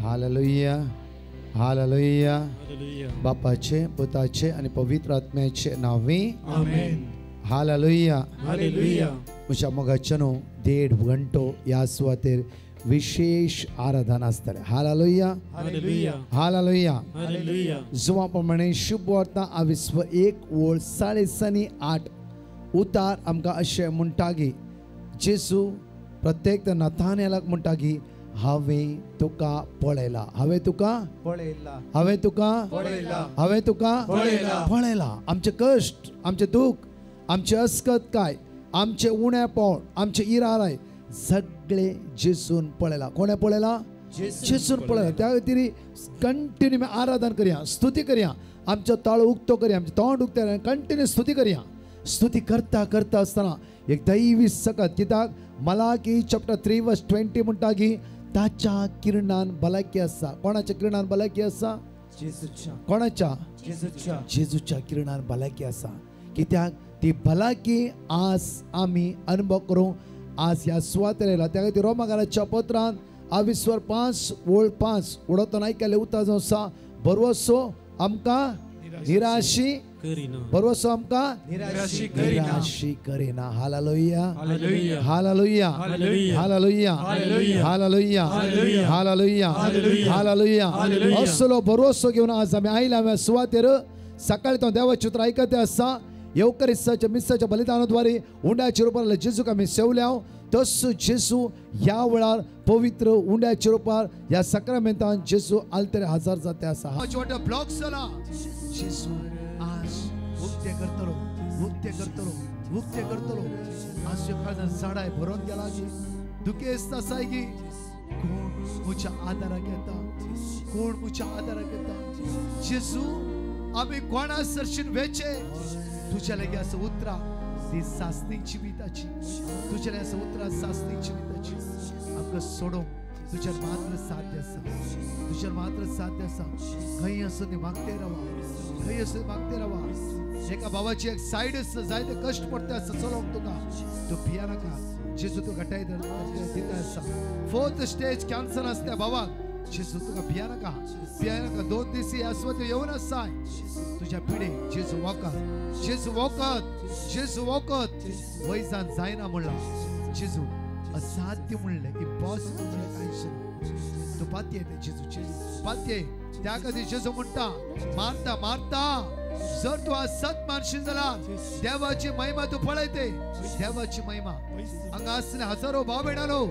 Hallelujah, hallelujah. बापाचे, पुताचे आनी पवित्र आत्म्याचे नांवी आमेन. Hallelujah, hallelujah. म्हज्या मोगाच्यानो, 1.5 घंटो ह्या सुवातेर विशेष आराधना आसतलें. Hallelujah, hallelujah, hallelujah, hallelujah. जुवा प्रमाणे शुभ वार्ता आविस्व 1 ओळ 8.5 उतार आमकां अशें म्हणटा की जेजू प्रत्येक नथानेलाक म्हणटा की हांवें तुका पळयला, हांवें तुका पळयला, हांवें तुका पळयला, हांवें तुका पळयला. पळयला. आमचें कश्ट, आमचें दूख, आमचें अस्कत काय, आमचें उणेपण, आमचें इराराय सगळे जेजून पळयला. कोणें पळयला? जेजून पळयला. त्या खातीर कंटिन्यू आराधन करया, स्तुती करया, आमचो ताळो उक्तो करया, आमचें तोंड उक्तें कंटिन्यू स्तुती करया. स्तुती करता करता आसतना एक दैवी सकत, कित्याक मलाकी चॅप्टर 3 वर्स 20 म्हणटा की ताच्या किरणान भलायकी आसा. कोणाच्या किरणान भलायकी आसा? कोणाच्या? जेजूच्या किरणान भलायकी आसा. कित्याक ती भलायकी आज आमी अनुभव करूं आज ह्या सुवातेर येयला. त्या खातीर रोमाकाराच्या पत्रान आविस्वर 5 ओळ 5 उडोतना आयकल्लें उतर जावन आसा, भरवसो आमकां निराशी भरवसो आमकां निराशी करिना. Hallelujah, hallelujah, hallelujah, hallelujah, hallelujah, hallelujah. असलो भरवसो घेवन आज आमी आयला ह्या सुवातेर. सकाळी तो देवाचें उतर आयकते आसा. येवकरिस्ताच्या मिसाच्या बलिदानाद्वारे उंड्याच्या रुपार जेजूक आमी सेवल्या, तसो जेजू ह्या वेळार पवित्र उंड्याच्या रुपार ह्या साक्रामेंतान जेजू आलतरे हजार जाते आसा. ब्लॉक जाला जेजू आज उक्ते करतलो, उक्ते करतलो, उक्ते करतलो. आज काळजान झाडाय भरून गेला की दुखेस्त आसाय की कोण म्हज्या आदाराक येता, कोण म्हज्या आदाराक येता. जेजू आमी कोणा सरशीन वेचे तुज्या लागीं आसा उतरां ती सासणी जिविताची, तुज्या लागीं आसा उतरां सासणी जिविताची. आमकां सोडोवंक तुज्यार मात्र साध्य आसा, तुज्यार मात्र साध्य आसा. खंय आसूं ती मागते रावा, खंय आसूं मागते रावा. एका भावाची एक सायड आसा, जायते कश्ट पडटा आसा चलोवंक तुका, तूं भिया नाका. जेजू तुका घटाय दिता आसा. 4th stage cancer आसा त्या भावाक, जेजू तुका भिया नाका, भिया नाका. 2 दीस ह्या सुवातेर येवन आसाय तुज्या पिडे जेजू वखद, जेजू वखद, जेजू वखद वैजान जायना म्हणला जेजू असाध्य म्हणलें, इम्पॉसिबल म्हणलें कांयच ना. तूं पातये ते जेजूचेर पातये. त्या खातीर जेजू म्हणटा मारता मारता जर तूं आज सत मानशी जाल्यार देवाची महिमा तूं पळयते. देवाची महिमा हांगा आसले हजारो भाव भयणांनो,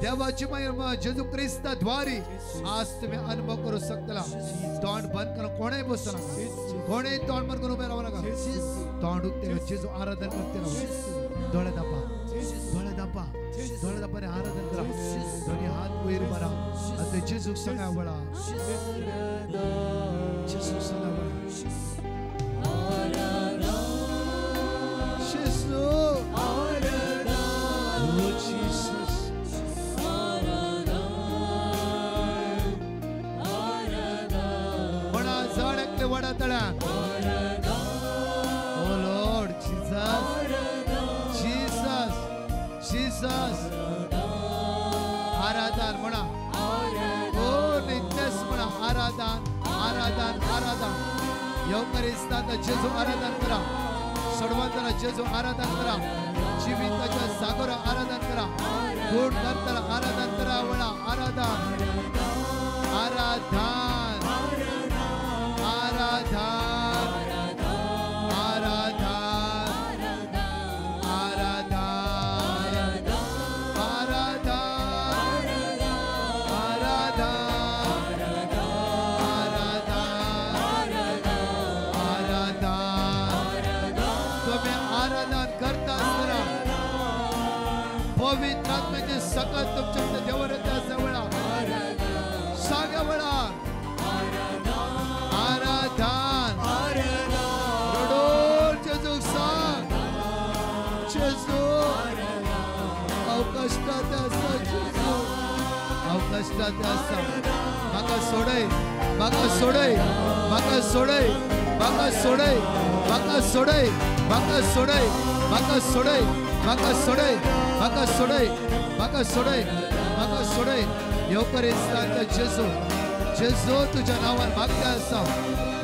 देवाची महिमा जेजू क्रिस्ता द्वारी आज तुमी अनुभव करूं शकतला. तोंड बंद करून कोणेय बसूं नाका, कोणेय तोंड बंद करून उबें रावं नाका. तोंड उक्तें जेजू आराधन करते राव. दोळे दापा, दोळे दापा, दोळे दापा आनी आराधन करा. दोनी हात वयर मारा आनी जेजूक सांगा वळा, जेजूक सांगा वळा. जेजू, Oh Jesus, म्हणा जण एकले वडा तळ्या. Oh Lord Jesus, Jesus, Jesus. आराधन म्हणा, ओ नित्यस म्हणा. आराधन, आराधन, आराधन. येवकरिस्तांत जेजू आराधन करा, सर्वांतना जेजू आराधन करा, जिविताच्या सागर आराधन करा, गुण करताना आराधन करा. वळा आराधन, आराधन, आराधन, आराधन, आराधन, आराधन, आराधन, आराधन, आराधन. तुम्ही आराधन करता असताना पवित्र आत्म्याचे सकत तुमच्या देवर वेळा सांगा वेळा आराधन. रडून जेजूक सांग, जेजू हांव कश्टांत आसा, जेजू हांव कश्टांत आसा, म्हाका सोडय, म्हाका सोडय, म्हाका सोडय, म्हाका सोडय, म्हाका सोडय, म्हाका सोडय, म्हाका सोडय, म्हाका सोडय, म्हाका सोडय, म्हाका सोडय, म्हाका सोडय. येवकरिस्तांत जेजू जेजू तुझ्या नांवान मागता आसा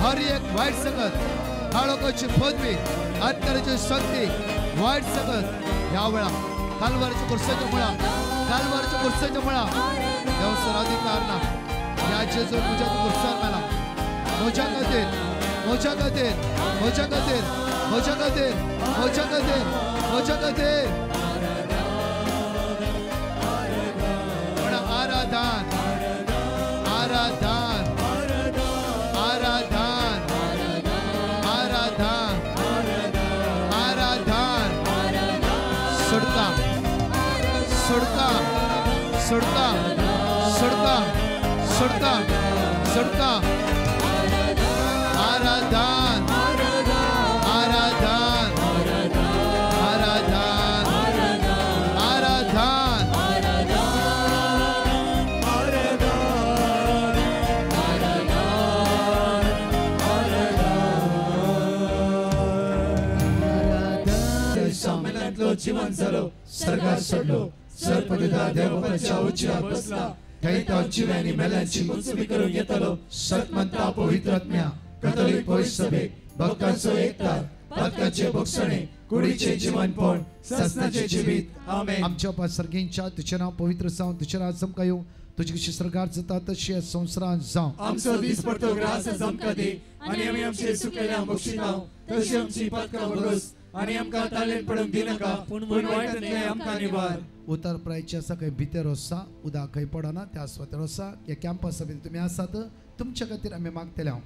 हर एक वायट संगत काळोखाची पदवी अंतराची शक्ती वायट संगत ह्या वेळा कालवारच्या कुर्साच्या मुळा कालवारच्या कुर्साच्या मुळा देवसर अधिकार ना ह्या जेजू तुझ्या कुर्सार मेला म्हज्या खातीर म्हज्या खातीर म्हज्या खातीर म्हज्या खातीर म्हज्या खातीर म्हज्या खातीर आराधन आराधन आराधन आराधन आराधन सुटका सुटका सुटका सुटका सुटका सुटका आराधन आराधन आराधन आराधन सामेलांतलो जीवन जालो सर्गात सोडलो सर्पदिता देवबापाच्या उजव्या बसला थंय तो जिव्यांनी मेल्यांची मुंचवी करून येतलो सतमंता पवित्र आत्म्या कथोलिक पवित्र सभेक भक्तांचो एकतार पातकांचे भोगसणे कुडीचे जीवनपण सासणाचे जिवीत आमेन. आमच्या बापा सर्गींच्या तुझें नांव पवित्र जावं तुझें राज आमकां येवं तुजी कशी सरकार जाता तशी संवसारांत जावं. आमचो दीस पडतो ग्रास आमकां दी आनी आमी आमचे चुकलेल्या बक्षितांव तशी आमची पातकां भोगस आनी आमकां तालेन पडूंक दिनाका पूण वायटांतलें आमकां निवार. उतर प्रायचे आसा खंय भितर आसा उदक खंय पडना त्या सुवातेर आसा ह्या कॅम्पसा भितर तुमी आसात तुमच्या खातीर आमी मागतले हांव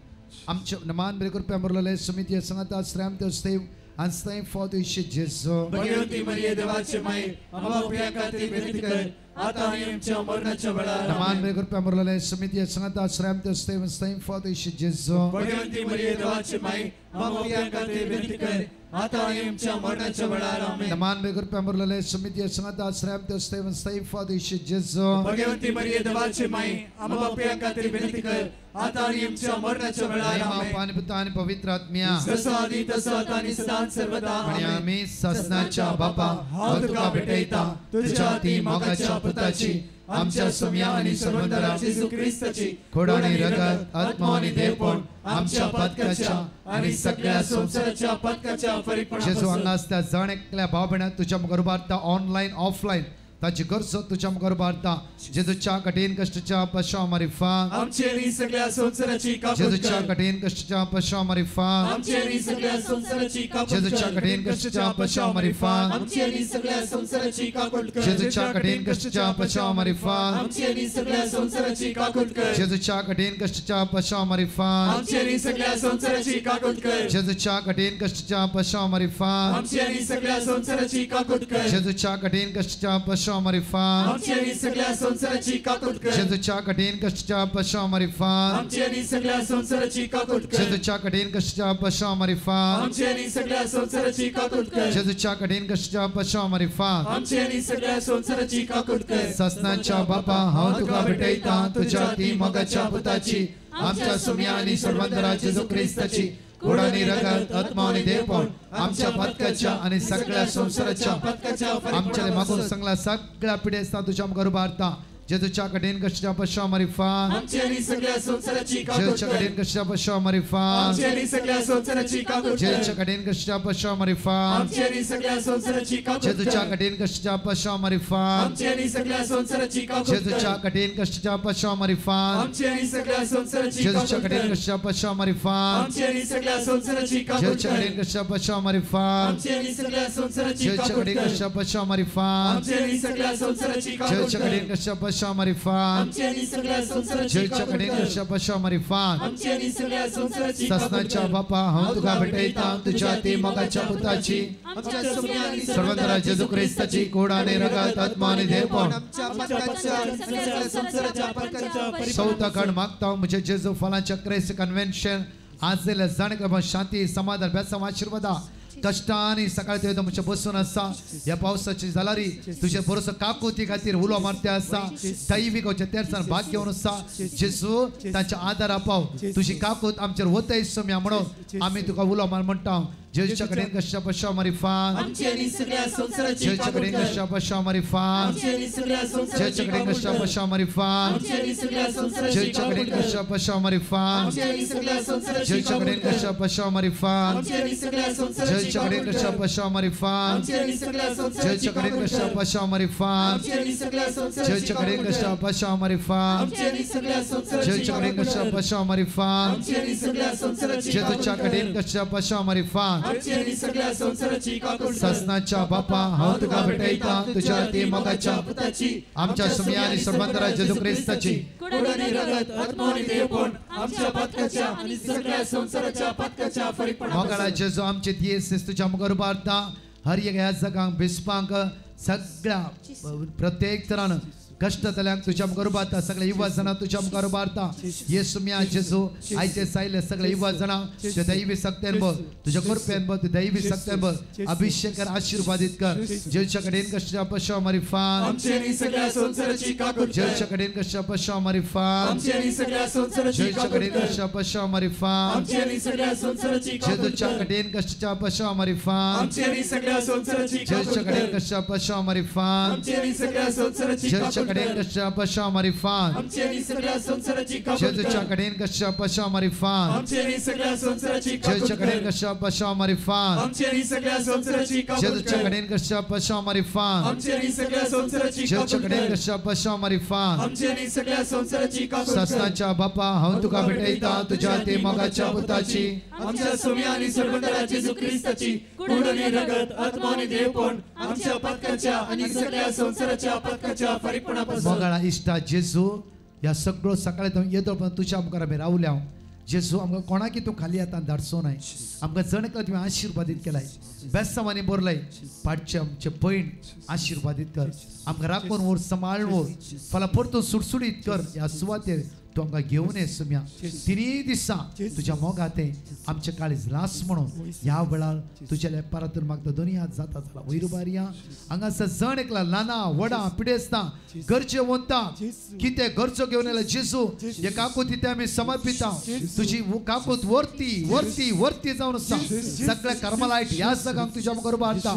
आमचे मान बरे कृपया मुरलेले समिती सांगता श्रम देव आनी फॉद जेजू भगवती मरिये देवाचे माये आम्हा पाप्यां खातीर विनंती कर आता आणि आमच्या मरणाच्या वेळार. मान बरे कृपया मुरलेले समिती सांगता श्रम देव फॉद जेजू भगवती मरिये देवाचे माये आम्हा पाप्यां खातीर विनंती कर आता आणि आमच्या मरणाच्या वेळार. आमेन. मान बरे कृपया मुरलेले समिती सांगता श्रम देव फॉद जेजू भगवती मरिये देवाचे माये आम्हा पाप्यां खातीर विनंती कर आता आणि आमच्या मरणाच्या वेळार. आमेन. आणि पुता आणि पवित्र आत्म्या जसो आदी तसो आता आणि सदान सर्वदा. आणि आम्ही ससनाच्या बापा हांव तुका भेटयता तुझ्या ती मोगाच्या पुताची आमच्या सुम्या आणि सर्वंतरा जेजू क्रिस्ताची खोड आणि रगत आत्मा आणि देवपण आमच्या पातकाच्या आणि सगळ्या संसाराच्या पातकाच्या जेजू हांगा आसता जण एकल्या भाव भयणां तुझ्या मुखार उबारता ऑनलायन ऑफलायन ताची गरज तुझ्या मुखार उबारता जेजूच्या कठीण कश्टाच्या पश्चात मारिफा आमचे आणि सगळ्या संसाराची काकूत जेजूच्या कठीण कश्टाच्या पश्चात मारिफा आमचे आणि सगळ्या संसाराची काकूत जेजूच्या कठीण कश्टाच्या पश्चात मारिफा आमचे आणि सगळ्या संसाराची काकूत कर जेजूच्या कठीण कश्टाच्या पश्चात मारिफा आमचे आणि सगळ्या संसाराची काकूत कर जेजूच्या कठीण कश्टाच्या पश्चात मारिफा आमचे आणि सगळ्या संसाराची काकूत कर जेजूच्या कठीण कश्टाच्या पश्चात मारिफा आमचे आणि सगळ्या संसाराची काकूत कर जेजूच्या कठीण कश्टाच्या पश्चात मारिफा आमची आणि सगळ्या संसाराची काकूत कर जेजूच्या कठीण कश्टाच्या पश्चात मारिफा आमची आणि सगळ्या संसाराची काकूत कर जेजूच्या कठीण कश्टाच्या पश्चात मारिफा आमची आणि सगळ्या संसाराची काकूत कर जेजूच्या कठीण कश्टाच्या पश्चात मारिफा आमची आणि सगळ्या संसाराची काकूत कर ससनाच्या बापा हांव तुका भेटयता तुझ्या ती मोगाच्या पुताची आमच्या सुम्या आणि सर्वंतरा जेजू क्रिस्ताची गोड आणि रगत आत्मा आणि देवपण आमच्या पातकाच्या आणि सगळ्या संसाराच्या पातकाच्या आमच्या मागून सांगला सगळ्या पिढ्या तुझ्या मुखार उबारता जेजूच्या कठीण कश्टाच्या पश्चात मारिफा आमची आणि सगळ्या संसाराची काकूत जेजूच्या कर कठीण कश्टाच्या पश्चात मारिफा आमची आणि सगळ्या संसाराची काकूत कर जेजूच्या कठीण कश्टाच्या पश्चात मारिफा आमची आणि सगळ्या संसाराची काकूत जेजूच्या कर कठीण कश्टाच्या पश्चात मारिफा आमची आणि सगळ्या संसाराची काकूत जेजूच्या कर कठीण कश्टाच्या पश्चात मारिफा आमची आणि सगळ्या संसाराची जेजूच्या काकूत कठीण कर कश्टाच्या पश्चात मारिफा आमची आणि सगळ्या संसाराची काकूत जेजूच्या कर कठीण कश्टाच्या पश्चात मारिफा आमची आणि सगळ्या संसाराची जेजूच्या काकूत कठीण कर कश्टाच्या पश्चात मारिफा आमची आणि सगळ्या संसाराची काकूत जेजूच्या कर कठीण कश्टाच्या पश्चात मारिफा आमची आणि सगळ्या संसाराची जेजूच्या काकूत कठीण कर कश्टाच्या पश्चात मारिफा आमची आणि सगळ्या संसाराची काकूत ससनाच्या कर बापा हांव तुका भेटयता तुझ्या ती मोगाच्या पुताची आमच्या सुम्या आणि सर्वंतरा जेजू क्रिस्ताची कोड आणि रगत आत्मा आणि देवपण आमच्या पातकाच्या आणि सगळ्या संसाराच्या पातकाच्या चौथा खंड मागता मुझे जेजू फलाच्या क्रेस कन्व्हेन्शन आज जाण शांती समाधान बेसांव आशीर्वादा कष्टाने सकाळी ते तुमच्या बसून आसा ह्या पावसाची जालारी तुझे बरोसो काकुती खातीर उलो मारते आसा दैवीक तेरसान भाग घेवन आसा जेजू तांच्या आदारा पाव तुजी काकूत आमचेर वतय सम्या म्हणून आमी तुका उलो मार म्हणटा. जेजूच्या कडेन कश्या पशा मारिफान आमची आनी सगळ्या संवसाराची जेजूच्या कडेन कश्या पशा मारिफान आमची आनी सगळ्या संवसाराची जेजूच्या कडेन कश्या पशा मारिफान आमची आनी सगळ्या संवसाराची जेजूच्या कडेन कश्या पशा मारिफान आमची आनी सगळ्या संवसाराची जेजूच्या कडेन कश्या पशा मारिफान आमची आनी सगळ्या संवसाराची जेजूच्या कडेन कश्या पशा मारिफान आमची आनी सगळ्या संवसाराची जेजूच्या कडेन कश्या पशा मारिफान आमची आनी सगळ्या संवसाराची जेजूच्या कडेन कश्या पशा मारिफान आमची आनी सगळ्या संवसाराची जेजूच्या कडेन कश्या पशा मारिफान आमची आनी सगळ्या संवसाराची जेजूच्या कडेन कश्या पशा मारिफान आमची आनी सगळ्या संवसाराची काकूळ ससनाच्या बापा हांव तुका भेटयता तुझ्या ती मोगाच्या पुताची आमच्या सुम्या आणि सर्वांतरा जेजू क्रिस्ताची कुड आणि रगत आत्मा आणि देवपण आमच्या पातकाच्या आणि सगळ्या संवसाराच्या पातकाच्या फरीकपणा मोगाळा जेजू आमचे दियेस तुझ्या मुखार उबारता हर एक ह्या जगांक बिस्पांक सगळ्या प्रत्येक तरान कष्ट जाल्यांक तुझ्या मुखार उबारता सगळे युवा जाणां तुझ्या मुखार उबारता येसू म्या जेजू आयचे सायले सगळे युवा जाणां तुझ्या दैवी सक्त्यान बघ तुझ्या कृपेन बघ तुझ्या दैवी सक्त्यान बघ अभिषेक कर आशीर्वादित कर जेजूच्या कडेन कश्या पशा मारिफान आमची आनी सगळ्या संवसाराची काकूळ जेजूच्या कडेन कश्या पशा मारिफान आमची आनी सगळ्या संवसाराची जेजूच्या काकूळ कडेन कश्या पशा मारिफान आमची आनी सगळ्या संवसाराची काकूळ जेजूच्या कडेन कश्या पशा मारिफान आमची आनी सगळ्या संवसाराची जेजूच्या काकूळ कडेन कश्या पशा मारिफान आमची आनी सगळ्या संवसाराची जेजूच्या काकूळ कडेन कश्या पशा मारिफान आमची आनी सगळ्या संवसाराची काकूळ जेजूच्या कडेन कश्या पशा मारिफान आमची आनी सगळ्या संवसाराची काकूळ जेजूच्या कडेन कश्या पशा मारिफान आमची आनी सगळ्या संवसाराची काकूळ जेजूच्या कडेन कश्या पशा मारिफान आमची आनी सगळ्या संवसाराची जेजूच्या काकूळ कडेन कश्या पशा मारिफान आमची आनी सगळ्या संवसाराची काकूळ ससनाच्या बापा हांव तुका भेटयता तुझ्या ते मोगाच्या पुताची आमच्या सुम्या आणि सर्वंतरा जेजू क्रिस्ताची कुड आणि रगत आत्मा आणि देवपण आमच्या पातकाच्या आणि सगळ्या संवसाराच्या पातकाच्या फरीकपणापासून मोगाळा इश्टा जेजू ह्या सगळो सकाळी तूं येतो पण तुझ्या मुखार आमी रावल्या जेजू आमकां कोणाकी तूं खाली हातान धाडचो नाय आमकां जण एकला तुवें आशिर्वादीत केलाय बेस्तांवांनी भरलाय पाटचे आमचे पयण आशिर्वादीत कर आमकां राखून व्हर सांबाळून व्हर फाल्यां परतून सुडसुडीत कर ह्या सुवातेर तूं आमकां घेवन ये सुम्या तिनूय दिसां तुज्या मोगाते आमचे काळीज लास म्हणून ह्या वेळार तुज्या लेपारातून मागता दोनूय हात जाता जाला वयर उबारया हांगासर जण एकला ल्हाना व्हडा पिडेस्तां गरजे वंता कितें गरजो घेवन येयला जेजू हे काकूत तिथे आमी समर्पिता तुजी काकूत वरती वरती वरती जावन आसा सगळ्या कर्मलायट ह्या सगळ्यांक तुज्या मुखार उबारता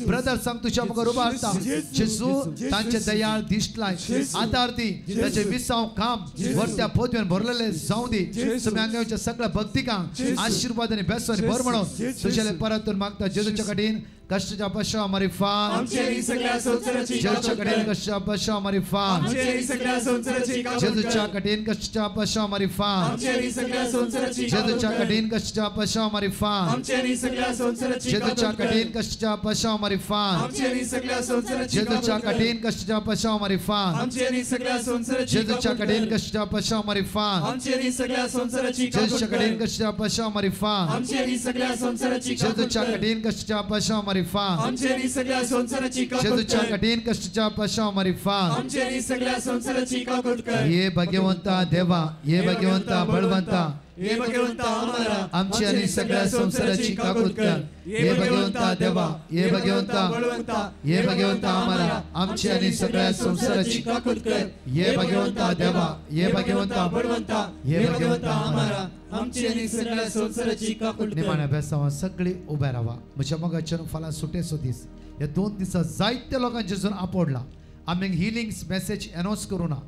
ब्रदर्सांक तुज्या मुखार उबारता जेजू तांचे दयाळ दिश्ट लाय आदार दी ताचे विसाव काम वरत्या पदवेन भरलेले जावं दी तुमी हांगा सगळ्या भक्तिकांक आशिर्वाद आनी बेसवानी भर म्हणून तुज्या परतून मागता जेजूच्या कडेन कश्टाच्या पशा मारिफान आमची आनी सगळ्या संवसाराची जेजूच्या कडेन कश्टा पशा मारिफान आमची आनी सगळ्या संवसाराची काकूळ जेजूच्या कडेन कश्टा पशा मारिफान आमची आनी सगळ्या संवसाराची जेजूच्या कडेन कश्टा पशा मारिफान आमची आनी सगळ्या संवसाराची जेजूच्या कडेन कश्टा पशा मारिफान आमची आनी सगळ्या संवसाराची जेजूच्या कडेन कश्टा पशा मारिफान आमची आनी सगळ्या संवसाराची जेजूच्या कडेन कश्टा पशा मारिफान आमची आनी सगळ्या संवसाराची जेजूच्या कडेन कश्टा पशा मारिफान आमची आनी सगळ्या संवसाराची जेजूच्या कडेन कश्टा पशा मारिफान आमची आनी सगळ्या संवसाराची काकूळ जेजूच्या कडेन कश्टाच्या पशा मारिफान आमची आनी सगळ्या संवसाराची काकूळ हे भगवंता देवा हे भगवंता बळवंता हे भगवंता आम्हाला आमची आणि सगळ्या संवसाराची काकूत कर हे भगवंता देवा हे भगवंता बळवंता हे भगवंता आम्हाला आमची आणि सगळ्या संवसाराची काकूत कर हे भगवंता देवा हे भगवंता बळवंता हे भगवंता आम्हाला आमची आणि सगळ्या संवसाराची काकूत कर निमाण्या बेसांवा सगळी उभे रावा म्हज्या मोगाच्यान फाल्यां सुटेचो दीस ह्या 2 दिसां जायत्या लोकांक जेजून आपडला आमी हिलिंग्स मॅसेज अनावन्स करूं ना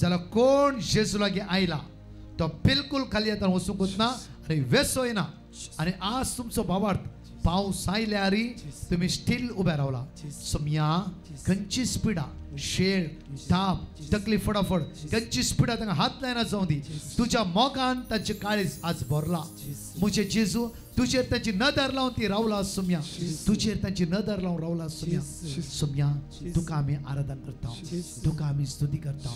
जाल्यार कोण जेजू लागीं आयला तो बिलकुल खाली हातान वचूंकच ना आनी वेसोय ना आनी आज तुमचो भावार्थ पावस आयल्यार तुमी स्टील उबे रावला सोम्या खंयची पिडा शेळ ताप तकलीफ फटाफट खंयची पिडा तांकां हात लायना जावं दी तुज्या मोगान तांचे काळीज आज भरला म्हजे जेजू तुजेर तांची नदर लावन ती रावला सोम्या तुजेर तांची नदर लावन रावला सोम्या सोम्या तुका आमी आराधन करता तुका आमी स्तुती करता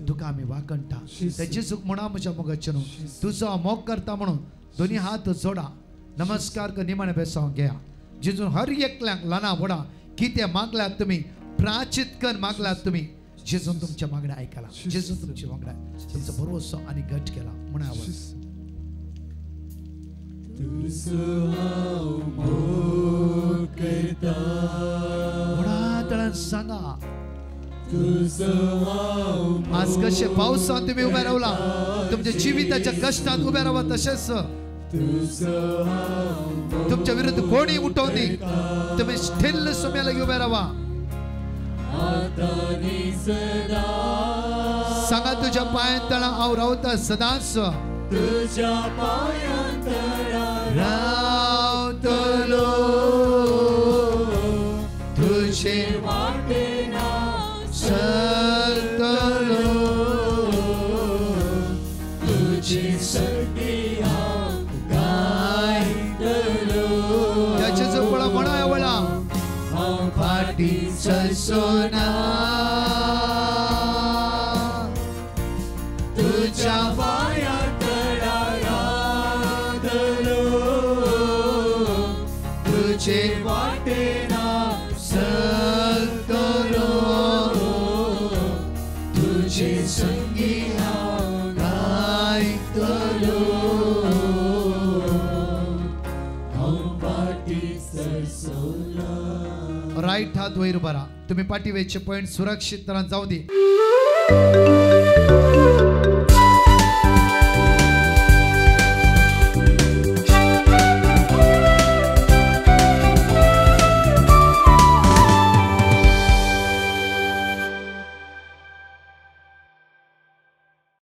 तुका आमी वाकणटा त्या जेजूक म्हणा म्हज्या मोगाचें न्हू तुजो मोग करता म्हणून दोनी हात जोडा नमस्कार कर निमाणे बेसांव घेया जेजून हर एकल्यांक ल्हाना व्हडा कितें मागल्यात तुमी प्राचित कर मागल्यात तुमी जेजून तुमच्या मागण्या आयकला जेजून तुमच्या मागण्या तुमचो भरवसो आनी घट केला म्हणून आवाज व्हडा तळान सांगा आज कशे पावसांत तुमी उबे रावला तुमच्या जिविताच्या कष्टात उबे रावा तशेंच तुजो हांव तुमच्या विरुद्ध कोणी उठवली तुम्ही स्थिर सोम्याला उभे राहा. सांगा तुझ्या पायांतळा हांव रावता सदांच, तुझ्या पायांतळा रावतलो, तुझे वाटेन चलतलो, तुझी सगळी हांव गायतलो. त्याचे जवळ म्हणा वळा हांव फाटी चलचोना, तुझ्या पायांतळा रावतलो, तुझे वाटेन चलतलो, तुझे संगी हांव गायतलो. हांव फाटी सरसोना. राईट हात वयर बरा, तुम्ही पाठीवेचे पॉईंट सुरक्षित तरान जाऊ दे.